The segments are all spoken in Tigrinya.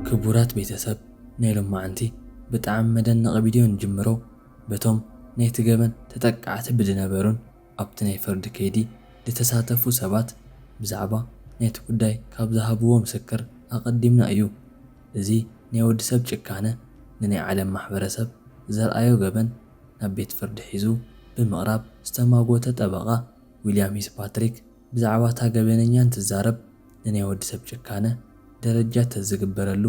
ክቡራት ቤተሰብ፣ ናይ ሎማዓንቲ ብጣዕሚ መደነቒ ቪድዮ ንጅምሮ። በቶም ናይቲ ገበን ተጠቃዕቲ ብዝነበሩን ኣብቲ ናይ ፍርዲ ከይዲ ዝተሳተፉ ሰባት ብዛዕባ ናይቲ ጉዳይ ካብ ዝሃብዎ ምስክር ኣቐዲምና እዩ። እዚ ናይ ወዲ ሰብ ጭካነ ንናይ ዓለም ማሕበረሰብ ዘርኣዮ ገበን ናብ ቤት ፍርዲ ሒዙ ብምቕራብ ዝተማጎተ ጠበቓ ዊልያም ሂስ ፓትሪክ ብዛዕባ እታ ገበነኛ እንትዛረብ ንናይ ወዲ ሰብ ጭካነ ደረጃ ተዝግበረሉ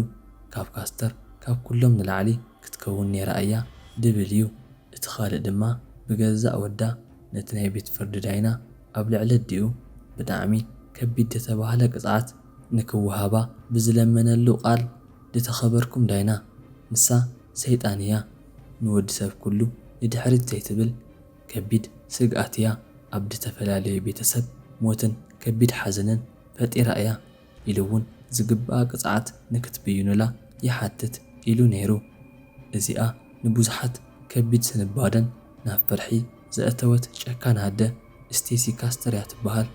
ካብ ካስተር ካብ ኩሎም ንላዕሊ ክትከውን ነይራ እያ ድብል እዩ። እቲ ካልእ ድማ ብገዛእ ወዳ ነቲ ናይ ቤት ፍርዲ ዳይና ኣብ ልዕሊ ኣዲኡ ብጣዕሚ ከቢድ ዝተባህለ ቅፅዓት ንክወሃባ ብዝለመነሉ ቃል ድተኸበርኩም ዳይና ንሳ ሰይጣን እያ፣ ንወዲ ሰብ ኩሉ ንድሕሪት ዘይትብል ከቢድ ስግኣት እያ ኣብ ድተፈላለዩ ቤተሰብ ሞትን ከቢድ ሓዘንን ፈጢራ እያ ኢሉ እውን ዝግብኣ ቅፅዓት ንክትብይኑላ ይሓትት ኢሉ ነይሩ። እዚኣ ንብዙሓት ከቢድ ስንባደን ናብ ፍርሒ ዘእተወት ጨካን ኣደ ስቴሲ ካስተር እያ ትበሃል።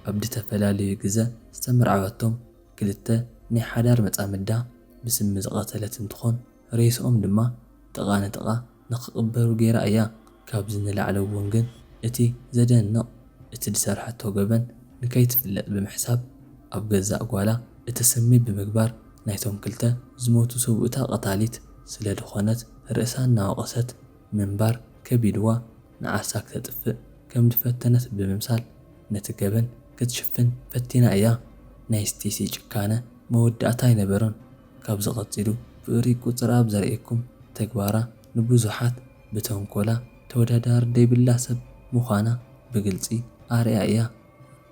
ኣብ ድተፈላለዩ ግዘ ዝተመርዓወቶም ክልተ ናይ ሓዳር መፃምዳ ብስሚ ዝቐተለት እንትኾን ሬስኦም ድማ ጥቓ ንጥቓ ንክቕበሩ ገይራ እያ። ካብዚ ንላዕሊ እውን ግን እቲ ዘደንቕ እቲ ዝሰርሐቶ ገበን ንከይትፍለጥ ብምሕሳብ ኣብ ገዛእ ጓላ እቲ ስሚ ብምግባር ናይቶም ክልተ ዝሞቱ ሰብኡታ ቀታሊት ስለ ዝኾነት ርእሳ እናወቐሰት ምንባር ከቢድዋ ንዓሳ ክተጥፍእ ከም ዝፈተነት ብምምሳል ነቲ ገበን ክትሽፍን ፈቲና እያ። ናይ ስቴሲ ጭካነ መወዳእታ ኣይነበሮን። ካብዚ ቀጺሉ ፍቕሪ ቁጽራ ኣብ ዘርእየኩም ተግባራ ንብዙሓት ብተንኮላ ተወዳዳሪ ዘይብላ ሰብ ምዃና ብግልጺ ኣርእያ እያ።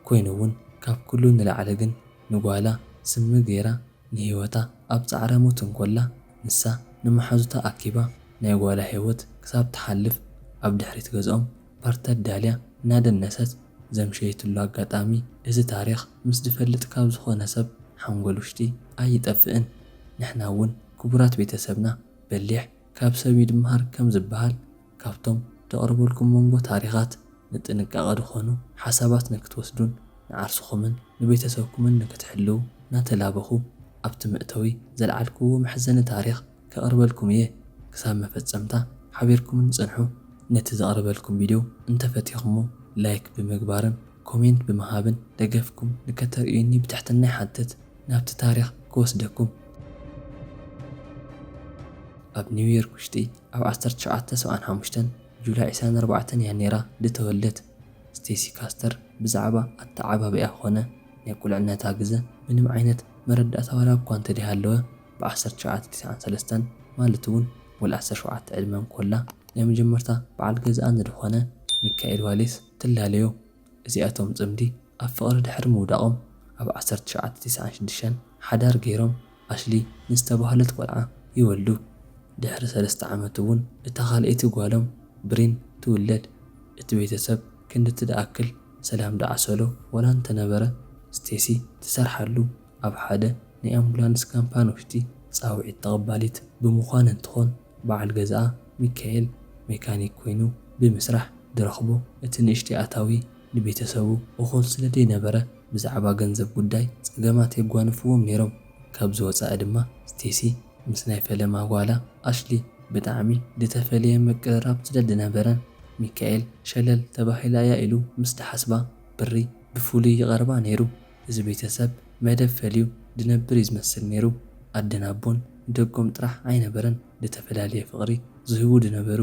ኮይኑ እውን ካብ ኩሉ ንላዕሊ ግን ንጓላ ስሚ ገይራ ንህይወታ ኣብ ጻዕረ ሞት እንኮላ ንሳ ንመሓዙታ ኣኪባ ናይ ጓላ ህይወት ክሳብ ትሓልፍ ኣብ ድሕሪት ገዝኦም ፓርቲ ኣዳልያ እናደነሰት ዘምሸየትሉ ኣጋጣሚ እዚ ታሪኽ ምስ ዝፈልጥ ካብ ዝኾነ ሰብ ሓንጎል ውሽጢ ኣይጠፍእን። ንሕና እውን ክቡራት ቤተሰብና በሊሕ ካብ ሰብ ይድምሃር ከም ዝበሃል ካብቶም ዘቕርበልኩም መንጎ ታሪኻት ንጥንቃቐ ዝኾኑ ሓሳባት ንክትወስዱን ንዓርስኹምን ንቤተሰብኩምን ንክትሕልዉ እናተላበኹ ኣብቲ መእተዊ ዘልዓልክዎ መሕዘኒ ታሪኽ ከቕርበልኩም እየ። ክሳብ መፈጸምታ ሓቢርኩምኒ ጽንሑ። ነቲ ዘቕርበልኩም ቪድዮ እንተፈቲኹሞ ላይክ ብምግባርን ኮሜንት ብምሃብን ደገፍኩም ንከተርእዩኒ ብትሕትና ይሓትት። ናብቲ ታሪኽ ክወስደኩም። ኣብ ኒውዮርክ ውሽጢ ኣብ ዓሰርተ ትሽዓተ ሰብዓን ሓሙሽተን ጁላይ ዕስራን ኣርባዕተን እያ ነይራ ዝተወልደት። ስቴሲ ካስተር ብዛዕባ ኣተዓባብያ ኾነ ናይ ቁልዕነታ ግዘ ምንም ዓይነት መረዳእታ ዋላ እኳ እንተደይሃለወ ብ ዓሰርተ ትሽዓተ ተስዓን ሰለስተን ማለት እውን ወላ ዓሰርተ ሸውዓተ ዕድመ እንኮላ ናይ መጀመርታ በዓል ገዝኣ ንዝኾነ ሚካኤል ዋሌስ ትላለዮ። እዚኣቶም ጽምዲ ኣብ ፍቕሪ ድሕሪ ምውዳቖም ኣብ ዓሰርተ ትሽዓተ ተስዓን ሽዱሽተን ሓዳር ገይሮም ኣሽሊ ንዝተባህለት ቆልዓ ይወልዱ። ድሕሪ ሰለስተ ዓመት እውን እታ ካልኣይቲ ጓሎም ብሪን ትውለድ። እቲ ቤተሰብ ክንድቲ ድኣክል ሰላም ድዓሰሎ ወላ እንተነበረ ስቴሲ ትሰርሓሉ ኣብ ሓደ ናይ ኣምቡላንስ ካምፓኒ ውሽጢ ፃውዒት ተቐባሊት ብምዃን እንትኾን በዓል ገዝኣ ሚካኤል ሜካኒክ ኮይኑ ብምስራሕ ድረኽቦ እቲ ንእሽተይ ኣታዊ ንቤተሰቡ እኹል ስለ ዘይነበረ ብዛዕባ ገንዘብ ጉዳይ ፀገማት የጓንፍዎም ነይሮም። ካብዚ ወፃኢ ድማ ስቴሲ ምስ ናይ ፈለማ ጓላ ኣሽሊ ብጣዕሚ ዝተፈለየ ምቅርራብ ስለ ዝነበረን ሚካኤል ሸለል ተባሂላ እያ ኢሉ ምስ ድሓስባ ብሪ ብፍሉይ ይቐርባ ነይሩ። እዚ ቤተሰብ መደብ ፈልዩ ድነብር እዩ ዝመስል ነይሩ። ኣደን ኣቦን ንደጎም ጥራሕ ኣይነበረን ዝተፈላለየ ፍቕሪ ዝህቡ ድነበሩ።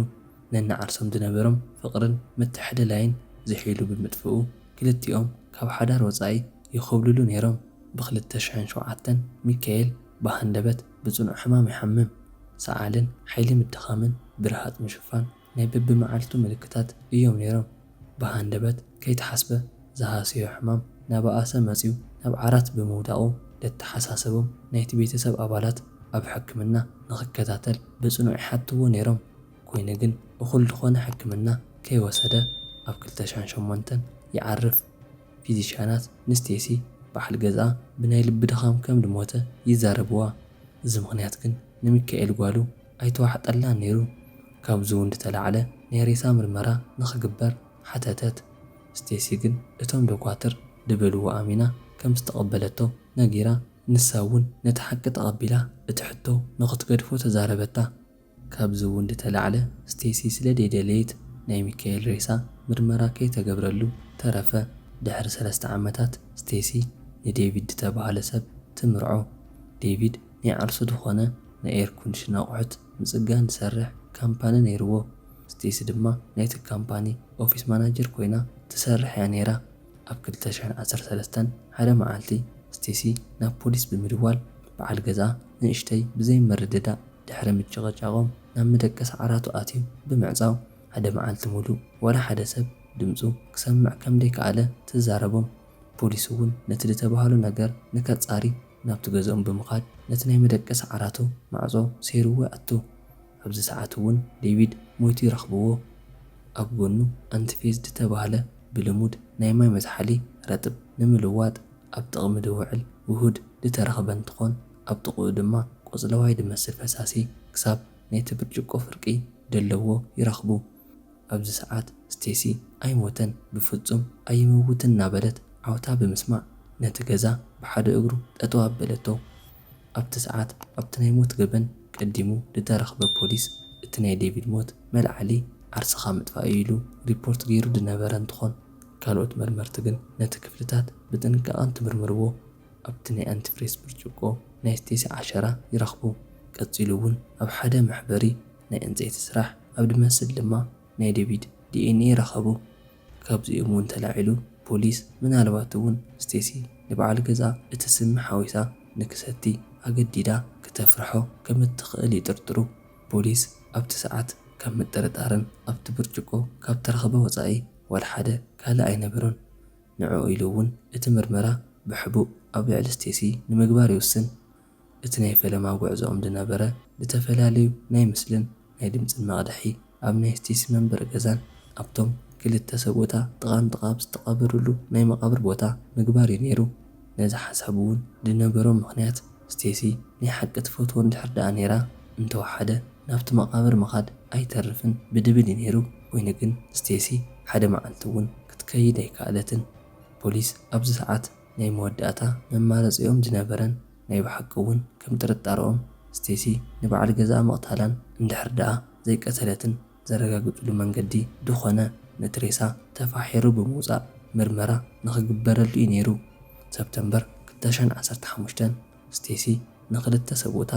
ነንዓርሶም ድነበሮም ፍቕርን ምትሕልላይን ዝሒሉ ብምጥፍኡ ክልቲኦም ካብ ሓዳር ወፃኢ ይኾብልሉ ነይሮም። ብክልተ ሽሕን ሸውዓተን ሚካኤል ብሃንደበት ብፅኑዕ ሕማም ይሓምም። ሰዓልን ሓይሊ ምድኻምን ብርሃፅ ምሽፋን ናይ በብመዓልቱ ምልክታት እዮም ነይሮም። ብሃንደበት ከይተሓስበ ዝሃሰዮ ሕማም ናባኣሰ መፅዩ ናብ ዓራት ብምውዳቑ ለተሓሳሰቦም ናይቲ ቤተሰብ ኣባላት ኣብ ሕክምና ንኽከታተል ብፅኑዕ ይሓትዎ ነይሮም። ኮይኑ ግን እኹል ዝኾነ ሕክምና ከይወሰደ ኣብ ክልተ ሽሕን ሸሞንተን ይዓርፍ። ፊዚሽያናት ንስቴሲ በዓል ገዝኣ ብናይ ልቢ ድኻም ከም ድሞተ ይዛረብዋ። እዚ ምኽንያት ግን ንሚካኤል ጓሉ ኣይተዋሕጠላን ነይሩ። ካብዚ እውን ድተላዕለ ናይ ሬሳ ምርመራ ንኽግበር ሓተተት። ስቴሲ ግን እቶም ዶኳትር ድበልዎ ኣሚና ከም ዝተቐበለቶ ነጊራ ንሳ እውን ነቲ ሓቂ ተቐቢላ፣ እቲ ሕቶ ንኽትገድፎ ተዛረበታ። ካብዚ እውን ዝተላዕለ፣ ስቴሲ ስለ ደይደለየት ናይ ሚካኤል ሬሳ ምርመራ ከይተገብረሉ ተረፈ። ድሕሪ ሰለስተ ዓመታት፣ ስቴሲ ንዴቪድ ዝተባህለ ሰብ ትምርዖ። ዴቪድ ናይ ዓርሱ ዝኾነ ናይ ኤር ኮንዲሽን ኣቑሑት ምጽጋን ዝሰርሕ ካምፓኒ ነይርዎ። ስቴሲ ድማ ናይቲ ካምፓኒ ኦፊስ ማናጀር ኮይና ትሰርሕ እያ ነይራ። ኣብ ክልተ ሽሕን ዓሰርተ ሰለስተን ሓደ መዓልቲ፣ ስቴሲ ናብ ፖሊስ ብምድዋል፣ በዓል ገዛ ንእሽተይ ብዘይ ምርድዳእ ድሕሪ ምጭቕጫቖም ናብ መደቀሲ ዓራቱ ኣትዩ ብምዕጻው፣ ሓደ መዓልቲ ሙሉእ ዋላ ሓደ ሰብ ድምጹ ክሰምዕ ከም ደይከኣለ ትዛረቦም። ፖሊስ እውን ነቲ ዝተባህሎ ነገር ንከጻሪ ናብቲ ገዝኦም ብምኻድ፣ ነቲ ናይ መደቀሲ ዓራቱ ማዕጾ ሰይርዎ ይኣቱ። ኣብዚ ሰዓት እውን ዴቪድ ሞይቱ ይረኽብዎ። ኣብ ጎኑ ኣንቲፌዝ ዝተባህለ ብልሙድ ናይ ማይ መዝሓሊ ረጥብ ንምልዋጥ ኣብ ጥቕሚ ዝውዕል ውሁድ ዝተረኽበ እንትኾን፣ ኣብ ጥቕኡ ድማ ቆጽለዋይ ዝመስል ፈሳሲ ክሳብ ናይቲ ብርጭቆ ፍርቂ ዘለዎ ይረኽቡ። ኣብዚ ሰዓት ስቴሲ ኣይሞተን፣ ብፍጹም ኣይመውትን እናበለት ዓውታ ብምስማዕ፣ ነቲ ገዛ ብሓደ እግሩ ጠጠው ኣበለቶ። ኣብቲ ሰዓት ኣብቲ ናይ ሞት ገበን ቀዲሙ ዝተረኽበ ፖሊስ፣ እቲ ናይ ዴቪድ ሞት መልዓሊ ዓርስኻ ምጥፋእ እዩ ኢሉ ሪፖርት ገይሩ ዝነበረ እንትኾን፣ ካልኦት መርመርቲ ግን ነቲ ክፍልታት ብጥንቃቐ እንትምርምርዎ፣ ኣብቲ ናይ ኣንቲፍሬዝ ብርጭቆ ናይ ስቴሲ ዓሸራ ይረኽቡ። ቀጺሉ እውን ኣብ ሓደ መሕበሪ ናይ ዕንጸይቲ ስራሕ ኣብ ዝመስል ድማ ናይ ዴቪድ ዲ ኤን ኤ ረኸቡ። ካብዚኦም እውን ተላዒሉ፣ ፖሊስ ምናልባት እውን ስቴሲ ንበዓል ገዛ እቲ ስሚ ሓዊሳ ንክሰቲ ኣገዲዳ ክተፍርሖ ከም እትኽእል ይጥርጥሩ። ፖሊስ ኣብቲ ሰዓት ካብ ምጥርጣርን ኣብቲ ብርጭቆ ካብ ተረኽበ ወጻኢ ዋላ ሓደ ካልእ ኣይነበሮን። ንዕኡ ኢሉ እውን እቲ ምርመራ ብሕቡእ ኣብ ልዕሊ ስቴሲ ንምግባር ይውስን። እቲ ናይ ፈለማ ጉዕዞኦም ዝነበረ ዝተፈላለዩ ናይ ምስልን ናይ ድምጽን መቕድሒ ኣብ ናይ ስቴሲ መንበሪ ገዛን ኣብቶም ክልተ ሰብኡታ ጥቓ ንጥቓ ኣብ ዝተቐበሩሉ ናይ መቓብር ቦታ ምግባር እዩ ነይሩ። ነዚ ሓሳብ እውን ዝነበሮም ምኽንያት፣ ስቴሲ ናይ ሓቂ ትፈትዎ እንድሕር ደኣ ነይራ እንተወሓደ ናብቲ መቓብር ምኻድ ኣይተርፍን ብድብል እዩ ነይሩ። ኮይኑ ግን ስቴሲ ሓደ መዓልቲ እውን ክትከይድ ኣይከኣለትን። ፖሊስ ኣብዚ ሰዓት ናይ መወዳእታ መማረጺኦም ዝነበረን ናይ ብሓቂ እውን ከም ጥርጣረኦም ስቴሲ ንበዓል ገዛኣ ምቕታላን እንድሕር ደኣ ዘይቀተለትን ዘረጋግጽሉ መንገዲ ዝኾነ ነቲ ሬሳ ተፋሒሩ ብምውጻእ ምርመራ ንኽግበረሉ እዩ ነይሩ። ሰፕተምበር ክልተ ሽሕን ዓሰርተ ሓሙሽተን ስቴሲ ንኽልተ ሰብኡታ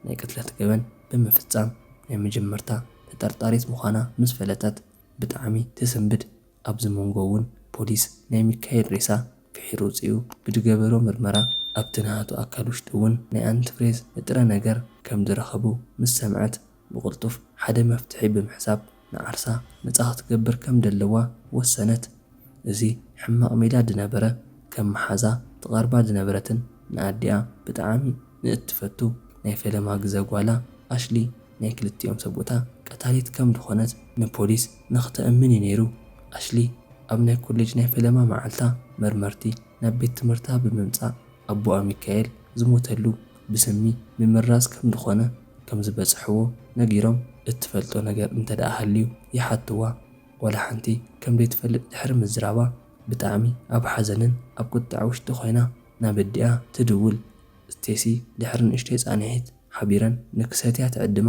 ናይ ቅትለት ገበን ብምፍጻም ናይ መጀመርታ ተጠርጣሪት ምዃና ምስ ፈለጠት ብጣዕሚ ትስንብድ። ኣብዚ መንጎ እውን ፖሊስ ናይ ሚካኤል ሬሳ ፍሒሩ ውጽኡ ብዝገበሮ ምርመራ ኣብቲ ናሃቱ ኣካል ውሽጢ እውን ናይ ኣንቲፍሬዝ ንጥረ ነገር ከም ዝረኸቡ ምስ ሰምዐት ብቕልጡፍ ሓደ መፍትሒ ብምሕሳብ ንዓርሳ ነጻ ክትገብር ከም ዘለዋ ወሰነት። እዚ ሕማቕ ሜላ ዝነበረ ከም መሓዛ ትቐርባ ዝነበረትን ንኣዲኣ ብጣዕሚ ንእትፈቱ ናይ ፈለማ ግዘ ጓላ ኣሽሊ ናይ ክልቲኦም ሰብኡታ ቀታሊት ከም ዝኾነት ንፖሊስ ንኽተእምን እዩ ነይሩ። ኣሽሊ ኣብ ናይ ኮሌጅ ናይ ፈለማ መዓልታ መርመርቲ ናብ ቤት ትምህርታ ብምምጻእ ኣቦኣ ሚካኤል ዝሞተሉ ብስሚ ምምራዝ ከም ዝኾነ ከም ዝበጽሕዎ ነጊሮም እትፈልጦ ነገር እንተ ደኣ ሃልዩ ይሓትዋ። ዋላ ሓንቲ ከም ዘይትፈልጥ ድሕሪ ምዝራባ ብጣዕሚ ኣብ ሓዘንን ኣብ ቁጥዐ ውሽጢ ኮይና ናብ ኣዲኣ ትድውል። ስቴሲ ድሕሪ ንእሽተይ ጻንሒት ሓቢረን ንክሰትያ ትዕድማ።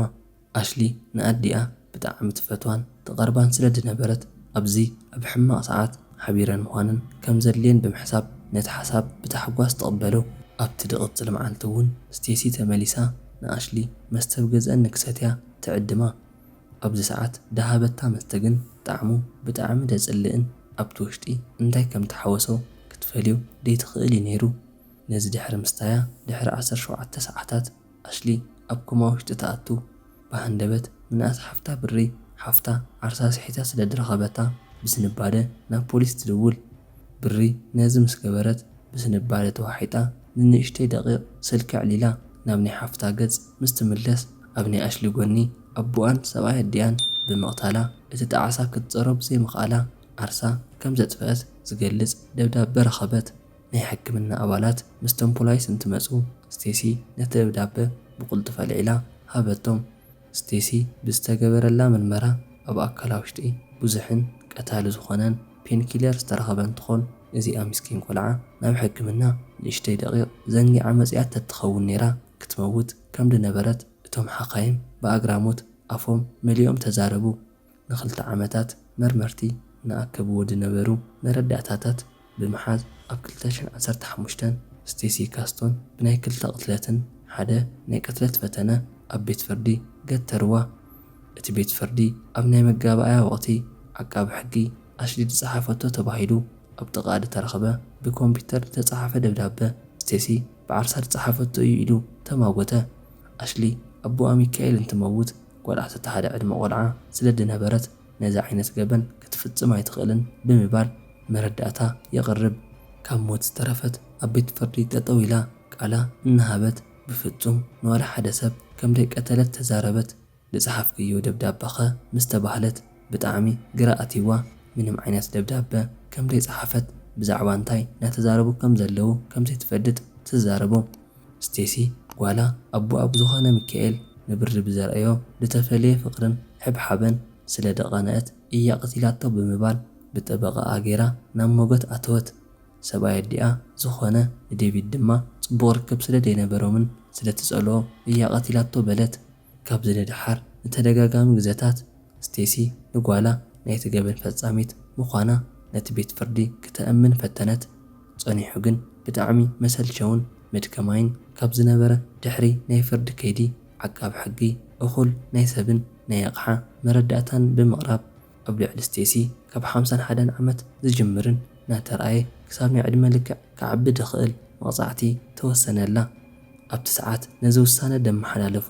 ኣሽሊ ንኣዲኣ ብጣዕሚ ትፈትዋን ትቐርባን ስለ ዝነበረት ኣብዚ ኣብ ሕማቕ ሰዓት ሓቢረን ምዃነን ከም ዘድልየን ብምሕሳብ ነቲ ሓሳብ ብታሕጓስ ትቕበሎ። ኣብቲ ዝቕጽል መዓልቲ እውን ስቴሲ ተመሊሳ ንኣሽሊ መስተ ኣብ ገዝአን ንክሰትያ ትዕድማ። ኣብዚ ሰዓት ዝሃበታ መስተ ግን ጣዕሙ ብጣዕሚ ዘጽልእን ኣብቲ ውሽጢ እንታይ ከም ተሓወሶ ክትፈልዮ ዘይትኽእል እዩ ነይሩ። ነዚ ድሕሪ ምስታያ ድሕሪ ዓሰርተ ሸውዓተ ሰዓታት ኣሽሊ ኣብ ኮማ ውሽጢ ትኣቱ። ብሃንደበት ምንኣስ ሓፍታ ብሪ፣ ሓፍታ ዓርሳ ስሒታ ስለ ዝረኸበታ ብዝንባደ ናብ ፖሊስ ትድውል። ብሪ ነዚ ምስ ገበረት ብዝንባደ ተዋሒጣ ንንእሽተይ ደቂቕ ስልኪ ኣዕሊላ ናብ ናይ ሓፍታ ገጽ ምስ ትምለስ ኣብ ናይ ኣሽሊ ጎኒ ኣቦኣን ሰብኣይ ኣዲኣን ብምቕታላ እቲ ጣዕሳ ክትጸሮ ብዘይምኽኣላ ዓርሳ ከም ዘጥፍአት ዝገልጽ ደብዳበ ረኸበት። ናይ ሕክምና ኣባላት ምስቶም ፖላይስ እንትመጹ፣ ስቴሲ ነቲ ደብዳበ ብቕልጡፍ ኣልዒላ ሃበቶም። ስቴሲ ብዝተገበረላ ምርመራ ኣብ ኣካላ ውሽጢ ብዙሕን ቀታሊ ዝኾነን ፔንኪለር ዝተረኸበ እንትኾን፣ እዚኣ ምስኪን ቆልዓ ናብ ሕክምና ንእሽተይ ደቂቕ ዘንጊዓ መጺኣት ተትኸውን ነይራ፣ ክትመውት ከም ዝነበረት እቶም ሓኻይም ብኣግራሞት ኣፎም መሊኦም ተዛረቡ። ንኽልተ ዓመታት መርመርቲ ንኣከብዎ ዝነበሩ መረዳእታታት ብምሓዝ፣ ኣብ ክልተ ሽሕን ዓሰርተ ሓሙሽተን ስቴሲ ካስቶን ብናይ ክልተ ቅትለትን ሓደ ናይ ቅትለት ፈተነ ኣብ ቤት ፍርዲ ገተርዋ። እቲ ቤት ፍርዲ ኣብ ናይ መጋባእያ ወቕቲ ዓቃቢ ሕጊ ኣሽሊ ዝጸሓፈቶ ተባሂሉ ኣብ ጥቓ ዝተረኽበ ብኮምፒውተር ዝተጻሕፈ ደብዳበ፣ ስቴሲ ብዓርሳ ዝጸሓፈቶ እዩ ኢሉ ተማጎተ። ኣሽሊ ኣቦኣ ሚካኤል እንትመውት ጓል ዓሰርተ ሓደ ዕድመ ቆልዓ ስለ ዝነበረት፣ ነዚ ዓይነት ገበን ክትፍጽም ኣይትኽእልን ብምባል መረዳእታ የቕርብ። ካብ ሞት ዝተረፈት ኣብ ቤት ፍርዲ ጠጠው ኢላ ቃላ እናሃበት፣ ብፍጹም ንዋላ ሓደ ሰብ ከም ዘይቀተለት ተዛረበት። ዝጸሓፍክዮ ደብዳበኸ ምስ ተባህለት፣ ብጣዕሚ ግራ ኣትይዋ። ምንም ዓይነት ደብዳበ ከም ዘይጸሓፈት፣ ብዛዕባ እንታይ እናተዛረቡ ከም ዘለዉ ከም ዘይትፈልጥ ትዛረቦም። ስቴሲ ጓላ ኣቦኣ ብዝኾነ ሚካኤል ንብሪ ብዘርእዮ ዝተፈለየ ፍቕርን ሕብሓበን ስለ ደቐነአት እያ ቀቲላቶ ብምባል ብጠበቓኣ ገይራ ናብ ሞገት ኣተወት። ሰብኣይ ኣዲኣ ዝኾነ ንዴቪድ ድማ ጽቡቕ ርክብ ስለ ዘይነበሮምን ስለ ትጸልኦ እያ ቀቲላቶ በለት። ካብዚ ንደሓር ንተደጋጋሚ ግዘታት ስቴሲ ንጓላ ናይቲ ገበን ፈጻሚት ምዃና ነቲ ቤት ፍርዲ ክተእምን ፈተነት። ጸኒሑ ግን ብጣዕሚ መሰልቸውን መድከማይን ካብ ዝነበረ፣ ድሕሪ ናይ ፍርዲ ከይዲ ዓቃቢ ሕጊ እኹል ናይ ሰብን ናይ ኣቕሓ መረዳእታን ብምቕራብ፣ ኣብ ልዕሊ ስቴሲ ካብ ሓምሳን ሓደን ዓመት ዝጅምርን እናተራእየ ክሳብ ናይ ዕድመ ልክዕ ክዓቢ ዝኽእል መቕጻዕቲ ተወሰነላ። ኣብቲ ሰዓት ነዚ ውሳነ ደመሓላለፎ፣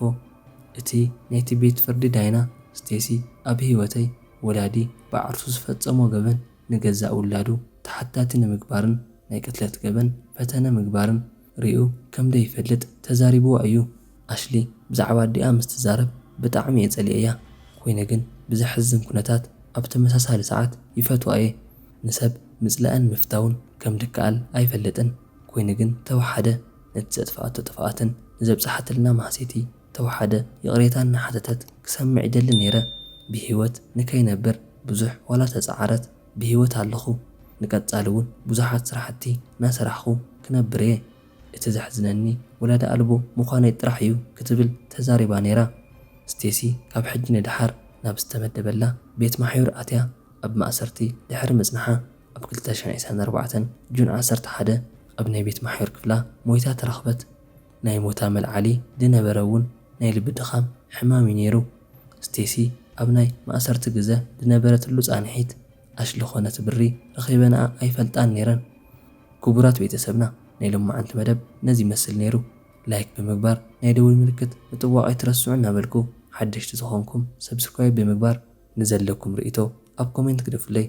እቲ ናይቲ ቤት ፍርዲ ዳይና፣ ስቴሲ ኣብ ህይወተይ ወላዲ ብዓርሱ ዝፈጸሞ ገበን ንገዛእ ውላዱ ተሓታቲ ንምግባርን ናይ ቅትለት ገበን ፈተነ ምግባርን ሪኡ ከም ዘይፈልጥ ተዛሪብዋ እዩ። ኣሽሊ ብዛዕባ ኣዲኣ ምስ ትዛረብ ብጣዕሚ እየ ጸሊኤያ። ኮይነ ግን ብዘሕዝን ኩነታት ኣብ ተመሳሳሊ ሰዓት ይፈትዋ እየ። ንሰብ ምጽላእን ምፍታውን ከም ድከኣል ኣይፈልጥን። ኮይኑ ግን ተወሓደ ነቲ ዘጥፍኣቶ ጥፍኣትን ንዘብጽሓትልና ማህሰይቲ ተወሓደ ይቕሬታ እናሓተተት ክሰምዕ ይደሊ ነይረ። ብህይወት ንከይነብር ብዙሕ ዋላ ተጸዓረት ብህይወት ኣለኹ። ንቀጻሊ እውን ብዙሓት ስራሕቲ እናሰራሕኹ ክነብር እየ። እቲ ዘሕዝነኒ ወላዲ ኣልቦ ምዃነይ ጥራሕ እዩ ክትብል ተዛሪባ ነይራ። ስቴሲ ካብ ሕጂ ንደሓር ናብ ዝተመደበላ ቤት ማሕዩር ኣትያ ኣብ ማእሰርቲ ድሕሪ ምጽንሓ ኣብ ክልተ ሽሕን ዕስራን ኣርባዕተን ጁን ዓሰርተ ሓደ ኣብ ናይ ቤት ማሕዩር ክፍላ ሞይታ ተረኽበት። ናይ ሞታ መልዓሊ ዝነበረ እውን ናይ ልቢ ድኻም ሕማም እዩ ነይሩ። ስቴሲ ኣብ ናይ ማእሰርቲ ግዘ ዝነበረትሉ ጻንሒት ኣሽሊ ኾነት ብሪ ረኺበንኣ ኣይፈልጣን ነይረን። ክቡራት ቤተሰብና፣ ናይ ሎማዓንቲ መደብ ነዚ ይመስል ነይሩ። ላይክ ብምግባር ናይ ደውል ምልክት ምጥዋቕ ኣይትረስዑ እናበልኩ፣ ሓደሽቲ ዝኾንኩም ሰብስክራይብ ብምግባር ንዘለኩም ርእይቶ ኣብ ኮሜንት ግደፉለይ።